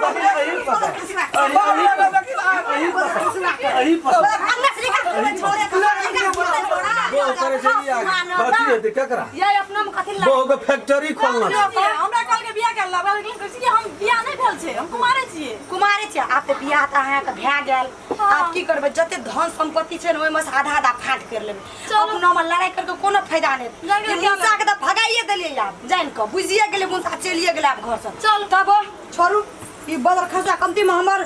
बाप रे बाप, देखी अही पता बहु करे छै ई आगे। कथी हेतै केकरा ये अपना में कथी बहु के फैक्ट्री खोलना छै हमरा कल के बियाह कर लब लेकिन कहै छी कि हम बियाह नहि भेल छै हम कुमारे छियै कुमारे छियै आब तऽ बियाह तऽ अहाँके भए गेल आब की करबै जते धन संपत्ति छै ने ओहिमे से आधा आधा फाँट कर लेबै अपना में लड़ाई करके कोनो फायदा नहि जानि ई मुंसा के तऽ भगाइए देलियै आब जानि कऽ बुझिए गेलै मुंसा चलिए गेलै आब घरसँ चल। तब छोड़ू ई बदर खसुआ कमती में हमर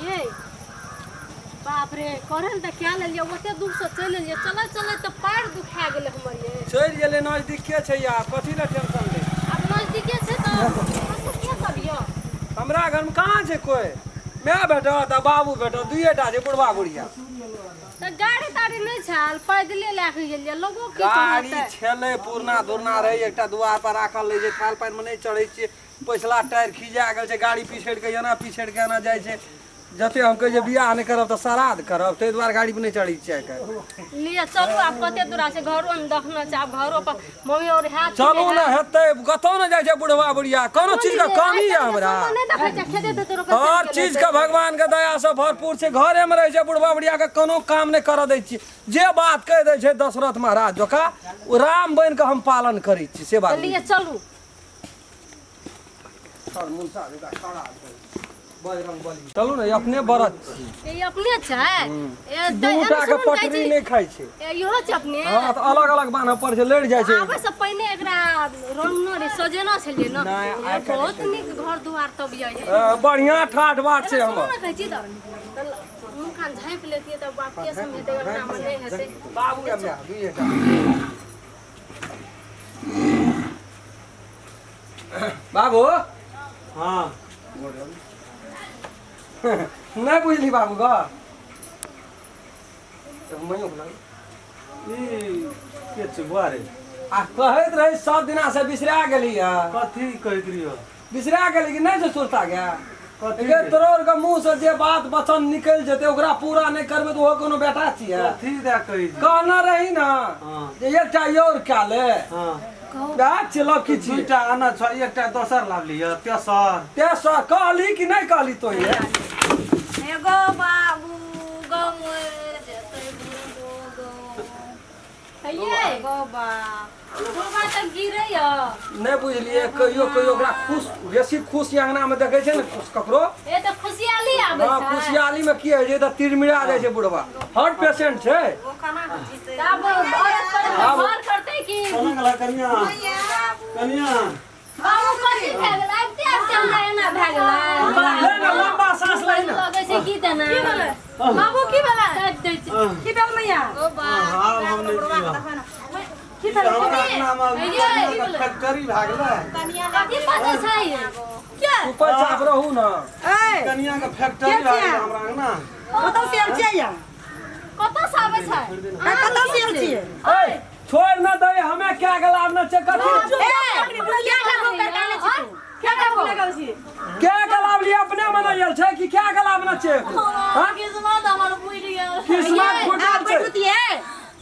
ये बाप रे करल तऽ क्या लेलियै ओते दूर से चलि एलियै चलैत चलैत तऽ पैर दुखा गेलै हमर ये चलि गेलै नजदीके छै यार कथी लए टेंशन लै आब नजदीके छै तऽ कतऽ के सब यऽ हमरा घरमे कहाँ छै कोइ माय भेटत आ बाबू भेटत दुइए टा छै बुढ़बा बुढ़िया तऽ गाड़ी ताड़ी नहि छल पैदले लए कऽ गेलियै लोगो की गाड़ी कहतै छलै पुरना धुरना रहै एकटा दुआर पर राखल रहै छै थाल पानिमे नहि चढ़ै छियै पछिला टायर खिजा गेल छै गाड़ी पिछड़ि कऽ एना पिछड़ि कऽ एना जाइ छै जते हम कहै छियै बियाह नहि करब तऽ श्राद्ध करब ताहि दुआरे गाड़ी पर नहि चढ़ै छियै आइ काल्हि लिए चलू आब कते दूरा छै घरो मे देखना छै आब घरो पर मम्मी और हैत चलू ने हेतै कतौ ने जाइ छै बुढ़वा बुढ़िया कोनो चीज के कमी यऽ हमरा नहि देखै छै खेते तेते रोपै हर चीज के भगवान के दया से भरपूर छै घरे मे रहै छै बुढ़वा बुढ़िया के कोनो काम नहि करऽ दै छियै जे बात कहि दै छै दशरथ महाराज जकाँ ओ राम बनि कऽ हम पालन करै छी से बात लिए चलू सर मुनसा जकाँ खड़ा छै। बजरंग बली चलू ने ई अपने बरद छी ई अपने छै ए, तऽ दू एना टा के सुनू ने पटरी जाइ छी। नहि खाइ छै ए, इहो छै अपने हँ तऽ अलग अलग बान्हऽ पड़ै छै लड़ि जाइ छै आबै से पहिने एकरा रंगनो रे सजेना छलियै ने नहि, ए, आइ काल्हि बहुत नीक घर दुआर तब यऽ ये। बढ़िया ठाठ बाट छै सुनू हमर ने कहै छी तऽ तऽ मुँह कान झाँपि लेतियै तऽ बाप के समझेतै अंगना मे नहि हेतै बाबू आ माय दुइए टा बाबू हाँ नहि बुझली बाबू ग ई के छै बुआ रे आ कहैत रही सब दिना से बिसरा गेली है कथी कहैत रहियो बिसरा गेली कि नहि से सुरता गया कथी गे तोरोर के मुंह से जे बात वचन निकलि जेतै ओकरा पूरा नहि करबै तऽ ओहो कोनो बेटा छियै कथी दए कहै छी कहना रही ना हाँ। जे एकटा और कए ले हाँ वएह छियै लड़की छी दूटा आना छ एकटा दोसर लाब लिअ तेसर तेसर कहली कि नहि कहली तो ये एगो बाबू गो मर जेतै बुढ़बो गो ये गो बा बुढ़बा तऽ गिरैया नहि बुझलियै कहियो कहियो ओकरा खुश बेसी खुश अंगना में देखै छै ने खुश ककरो ए तऽ खुशियाली आबै हँ छै खुशियाली में की होइ छै तऽ तिरमिरा जाइ छै बुढ़वा हार्ट पेशेंट छै ओ केना के जीतै तऽ आब औरत पर घर करतै कि कोना गेला कनिया कनिया बाबू कथी भए गेल आबिते आबिते हमरा एना भए गेलै ले ने लंबा सांस ले ने लगै छै की तेना की भेलै बाबू की भेलै काटि दै छै की भेल मैया ओ बा हाँ हम नहि जीवा की भेल हमरा अंगनामे फैक्ट्री भए गेलै कथी बजै छै के ऊपर चाप रहू ने ए कनिया के फैक्ट्री भए गेलै हमरा अंगना कतऽ से आयल छियै या कतऽ से आबै छै ए, कतऽ से आयल छियै ए छोड़ न दे हमें क्या गला न छै कथी ए क्या करबो कर काने छी तू क्या करबो लगल छी क्या गला लिए अपने मने आयल छै कि क्या गला न छै हां किस्मत हमर फूटि गेल किस्मत फूटल आ छै बैठतियै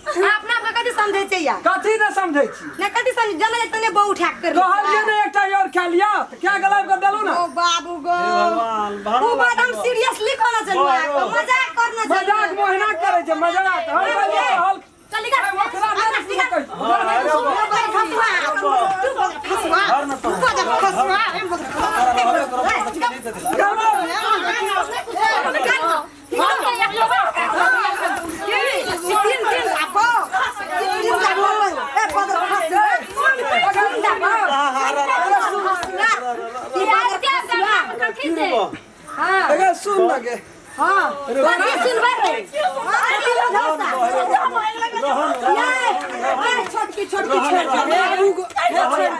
अपना के कथी समझै छै या कथी न समझै छी ने कथी समझ जाने तने बहु उठा के कर कहलियै ने एकटा और खा लिया तऽ क्या गला के देलू ना ओ बाबू गो हे भगवान ओ बात हम सीरियसली कहना चलू मजाक करना चलू मजाक मोहना करै छै मजाक हम कहलियै हल चलिका ओकरा नहि सुनै कहै छै। ओकरा नहि सुनै। खसुआ तू खसुआ तू खसुआ तीन तीन लाखो तीन लाखो ए बदर खसुआ तीन लाखो कथी से अगर सुन लगे हाँ कथी सुनबै रे छोटकी छोटकी छोड़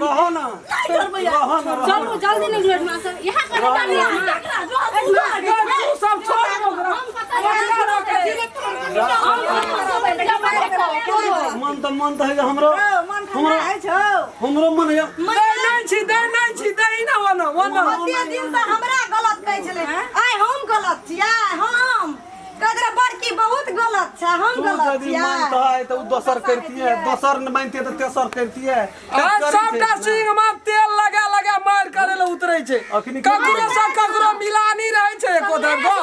रहो ना रहो ना चलू जल्दी निकलो एहिठमा से यहाँ कथी करलियै अहाँ? तू सब छोड़ दो ओकरा। हम कतऽ मन तऽ मन तऽ है हमरो मन ठंडा है छौ हमरो मन है दै नहि छी दै नहि छी दै ना ओना ओना ओते दिन से हमरा गलत कहै छलै आइ हम गलत छियै हम कहैत रहे बड़की बहुत गलत गलत छै, हम तू गलत यदि छियै। मानतै तऽ उ दोसर करतियै, दोसर नहि मानतियै तऽ तेसर करतियै। आ सबटा सिंह में तेल लगा लगा मार करे ले उतरे छै। अखनी की ककरो से ककरो मिलानी रहै छै एको धर गो।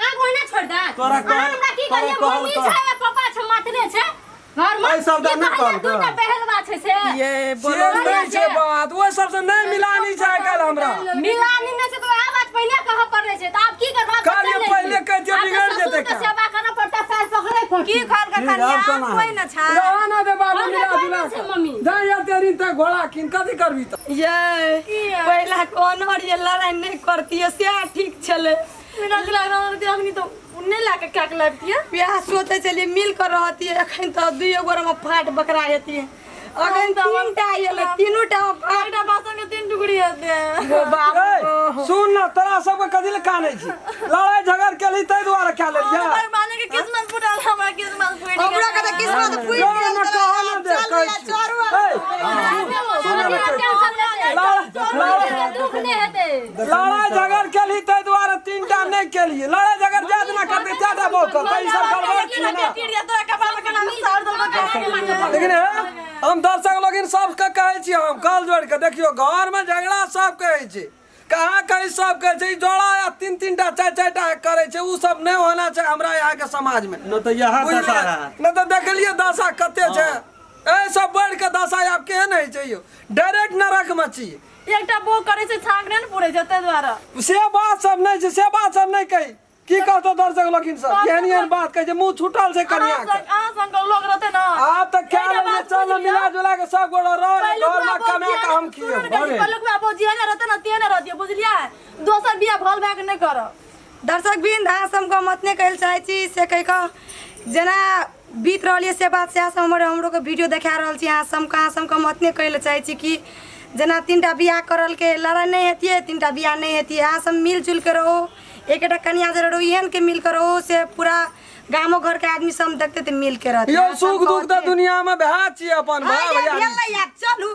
आग ओहिना छोड़ दे। तोरा अहाँ हमरा की तोरा कहलियै? कहल मम्मी तऽ- छै आ पापा छै, मातरे छै घरमे। एहि शब्द की नहि कहलियै? कहलकै। दूटा पहलवा छै से। ये से नहि छै बात, ओहि सबसे नहि मिलानी छै आइ काल्हि हमरा। मिलानी नहि छै तऽ वएह बात पहिने कहऽ पड़ै छै, तऽ आब की करबै? आब तऽ कहलियै चलै पहिले छी। कहै छियै, आब तऽ बिगड़ि जेतै ससुरके काम। सेवा करऽ पड़तै, पैर पकड़ै पड़तै। की कहल ठीक, कनिया आब केना कोई न छै। रहा ना दे बाबू हमरा मिला कोइ जुला नहि छै मम्मी। जा यार तेरी ते घोड़ा किन कथी करबी तऽ। ये पहिला कोनो ये लड़ाई नहि करतियै से ठीक छलै। मिला जुला के रहतियै अखनी तऽ नहि लए के कए के लाबितियै। वएह सोचै छलियै मिल कर रहतियै, एखन तऽ दुइयो गोरेमे फाट बकरा हेतियै। अखन तीनटा एलै, तीनूटा मे फाट। एकटा बासन के 3 टुकड़ी हेतै। गो बाप। ए सुन ना, तोरा सबके कथी ले कानै छी? लड़ाई झगड़ केली ताहि दुआरे खा लेलियै। हमर माने के किस्मत फूटल, हमरा किस्मत फूटि गेल। हमरा के तऽ किस्मत फूटि ना गेल। ना कहऽ ना दे, चल कहै लिअ, छी। चोरू। ए सुन ना, कहै टेंशन नहि छै। लड़ाई दुख नहि हेतै। लड़ाई झगड़ केली ताहि दुआरे तीनटा नहि केलियै। लड़ाई झगड़ जाय दिना करतै चारिटा बहु करतै, ई सब गड़बड़ छियै ना। तोरा कपार पर केना सार देलको। लेकिन हे, हम दर्शक लोगिन सबके कहै छी, हम कल जोड़ के देखियो घर में झगड़ा सब कहै छै, कहाँ कहीं सब कहै छै ई जोड़ा या तीन तीन टा चारि चारि टा करै छै, उ सब नहि होना छै हमरा यहाँ के समाज में। न तऽ यहाँ बुझलियै? दशा रहत। नहि तऽ देखलियै दशा कते छै, एहि सब बढ़ि के दशा आब केहन होइ छै यौ, डायरेक्ट नरक में छी। एकटा बो करै छै छाक नहि ने पुरै छै ताहि दुआरे। से बात सब नहि छै, से बात सब नहि कही। की कहतो दर्शक लोकिन सब एहन एहन बात कहै छै, मुँह छूटल छै कनिया अहाँ के। संग अहाँ संग के लोग रहतै ना। आब तऽ क्या एकटा लेलियै, बात चल बुझि मिला लिअ। जुला के सब गोरा रह पहिलुक घर में बाबू कमा के हम सुनू ने खियेब। कनी, पहिलुक बाबू जेहने रहतै ने तेहने रहतियै, बुझलियै? दोसर बियाह भल भए के नहि करब। दर्शक बिंद अहाँ सबके हम ओतने कहै लए चाहै छी से कहि कऽ जेना बीत रहल यऽ से बात सएह सब हमर हमरोके वीडियो देखा रहल छी। अहाँ सबके हम ओतने कहै लए चाहै छी कि जेना तीनटा बियाह करलकै लड़ाइ नहि हेतियै, तीनटा बियाह नहि हेतियै। अहाँ सब मिल जुलि कऽ रहू, एकेटा कनिया जे रहू एहनके मिल कऽ रहू से पूरा गामो घरके आदमी सब देखतै तऽ मिल के रहतै। यौ सुख दुख तऽ दुनिया में भए छियै अपन भाय भैया। चलू।